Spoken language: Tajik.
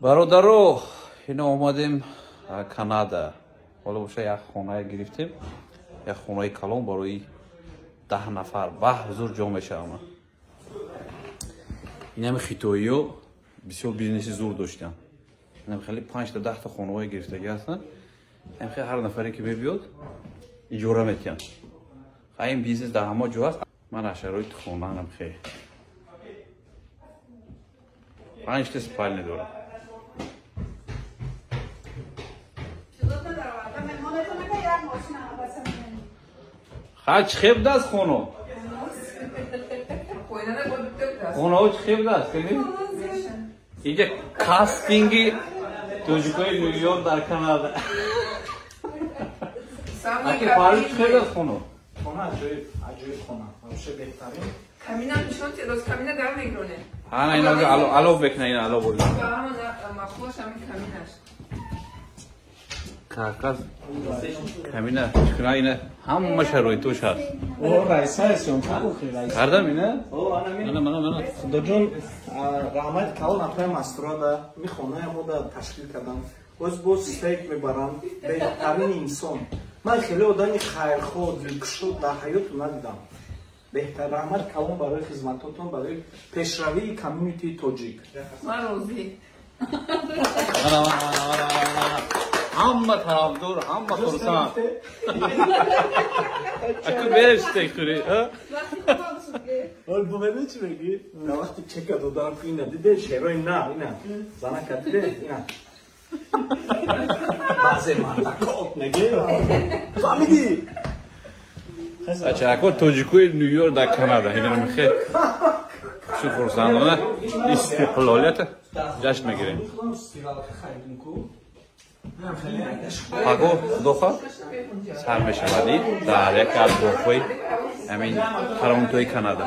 Бародаро, ино омадем Канада. Ҳоло боша як хона гирифтем. Як хонаи калон барои 10 нафар. Баҳ зур ҷо мешавам. Инами хитоиё бисёр бизнеси зур доштанд. Инам хеле 5 та 10 та хонаҳое гирифтагӣ ҳастанд. Ҳам хеле ҳар нафаре ки мебиёд иҷора метиҳанд. Ин бизнес дар ҳама ҷо ҳаст. Ман аз шароити хонаам хеле 5 та спальня дорам. Ха, чӣ хеб даст хоно? Хонаҳо чӣ хеб даст? Инҷа кастинги тоҷикои Нью-Йорк дар Канада. Аки Фаррух, чӣ хеб даст хоно? Хона аҷоиб, аҷоиб хона. Вообще беҳтарин. Камина нишон тед, камина дар мегроне. Ана ина алов бекна, ина алов бурда. Махлош ҳамин каминаш. Каказ камина чикна ина ҳама шароитош ҳаст. О, раиса ҳастем, хуб раиса. Кардам ина? О, ана мин. Мана, мана, мана. Худоҷон, раҳмат калон апай Мастурада, ми хонаи мода ташкил кардам. Боз боз стейк мебарам. Беҳтарин инсон. Ман хеле одами хайрхоҳ, дилкушод дар ҳаёту надидам. Беҳтар, раҳмат калон барои хизматотон, барои пешравии коммунитии тоҷик. Ман розӣ. Мана, мана, мана, мана, мана. Ҳама тарафдор, ҳама хурсанд. Аку береш стейк хӯрӣ, а? Ол бумеди чӣ мегӣ? Дар вақти чека додан ку ина диде, шерои на, ина. Занака диде, ина. Баъзе мардакот мегӣ. Фаҳмидӣ? Ача, ако тоҷикои Нью-Йорк дар Канада, ина мехе чӣ хурсандона истиқлолията ҷашн мегирем. Паго худоха сар мешавад дар яке аз боғҳои ҳамин Торонтои Канада.